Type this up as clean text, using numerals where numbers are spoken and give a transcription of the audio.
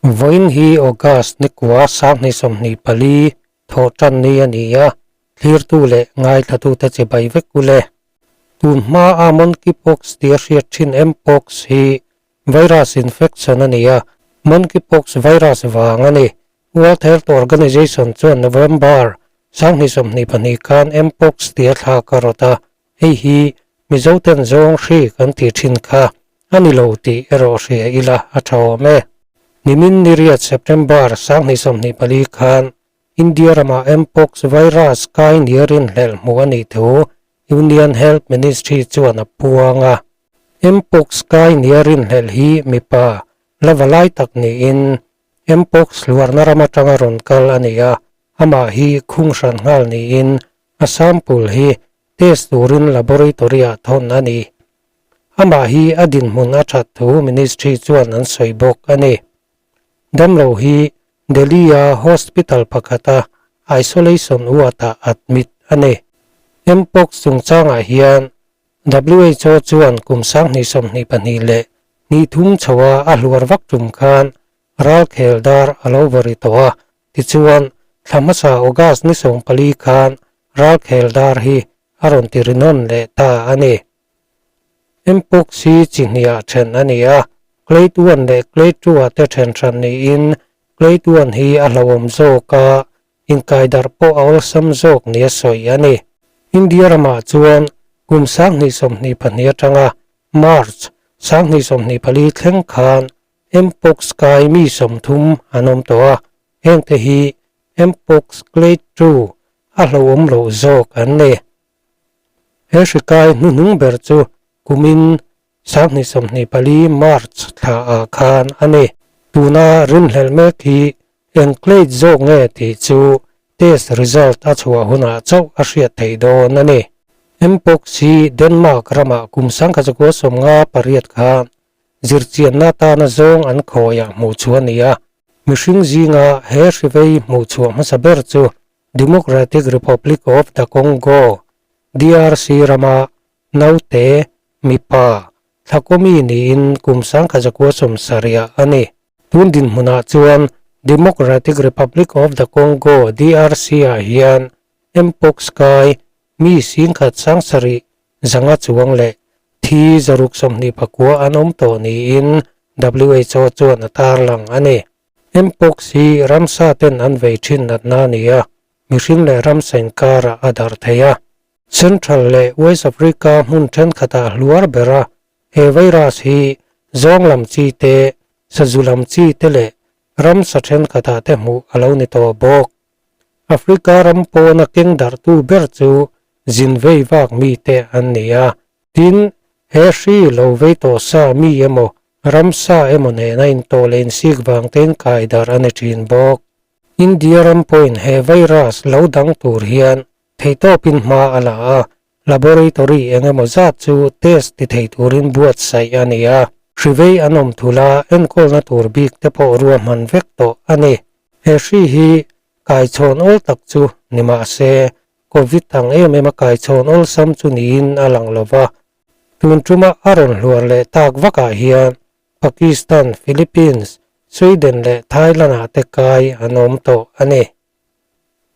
Vawiin hi August nikua 2024 thawh tan ni a ni a, thlirtu leh ngaithlatute chibai vek u le. Tun hmaa monkeypox tia hriat thin mpox hi virus infection a ni a, monkeypox virus vang a ni. World Health Organization chuan November 2022 khan mpox tia thlak a rawt a, Hei hi Mizoten zawng hri kan tih thin kha a ni lo tih erawh hria ila a tha awm e. Nimin ni riat September 2024 khan India ramah Mpox virus kai nia rinhlelh hmuh a nih thu Union Health Ministry chuan a puang a. Mpox kai nia rinhlelh hi mipa la va lai tak niin Mpox hluarna ram atanga rawn kal a ni a, amah hi khung hran nghal niin A sample hi test turin laboratory-ah thawn a ni. Amah hi a dinhmun a that thu Ministry chuan an sawi bawk a ni. Damlo hi Delhi-a hospital pakhata isolation ward-ah admit a ni. Mpox chungchangah hian WHO chuan kum 2022 chhoa a hluar vak tum khan ralkhel dar a lo vaw ri tawh a, Tichuan, thla hmasa August ni 14 khan ralkhel dar hi a rawn ti rinawn leh ta a ni. Mpox hi chi hniah then a ni a, Clade one leh Clade two ah te then hran niin Clade one hi a hlauhawm zawk a, inkaidarh pawh a awlsam zawk nia sawi a ni. India ramah chuan kum 2022 atanga March 2024 thleng khan Mpox kai mi 30 an awm tawh a, hengte hi Mpox Clade 2 a hlauhawm loh zawk an ni. He hri kai hnuhnung ber chu kumin 2024 March thla ah khan a ni. Tuna rinhlelh mek hi eng clade zawk nge tih chu test result a chhuah hunah chauh a hriat theih dawn a ni. Mpox hi Denmark ramah kum 1958 khan Zirchianna atana zawng an khawiah hmuh chhuah a ni a, mihring zinga he hrivei hmuh chhuah hmasa ber chu Democratic Republic of the Congo, DRC, rama naute, mipa, thlakawmi niin kum 1970 a ni. Tun dinhmunah chuan Democratic Republic of the Congo, DRC, ah hian Mpox kai mi 10,000 700 chuang leh thi 629 an awm tawh niin WHO chuan a tarlang a ni. Mpox hi ramsa ten an vei thin natna a ni a, mihring leh ramsa inkarah a darh thei a. Central leh West Africa hmun thenkhatah hluar ber a, he virus hi zawng lam chi te, sazu lam chi te leh ramsa thenkhatah te hmuh a lo ni tawh bawk. Africa ram pawna keng darhtu ber chu zin vei vak mite an ni a. Tin, he hri lo vei tawh sa mi emaw, ramsa emaw nena intawh leh insik vang tein kai darh a ni thin bawk. India ram pawhin he virus lo dang tur hian theihtawpin hma a la a, laboratory eng emaw zat chu test ti thei turin buatsaih a ni a. Hri vei an awm thul a, enkawlna tur bik te pawh ruahman vek tawh a ni. He hri hi kaichhawn awl tak chu ni mah se, Covid ang em em a kaichhawn awlsam chu niin a lang lo va. Tun tuma a rawn hluar leh tak vakah hian Pakistan, Philippines, Sweden leh Thailand ah te kai an awm tawh a ni.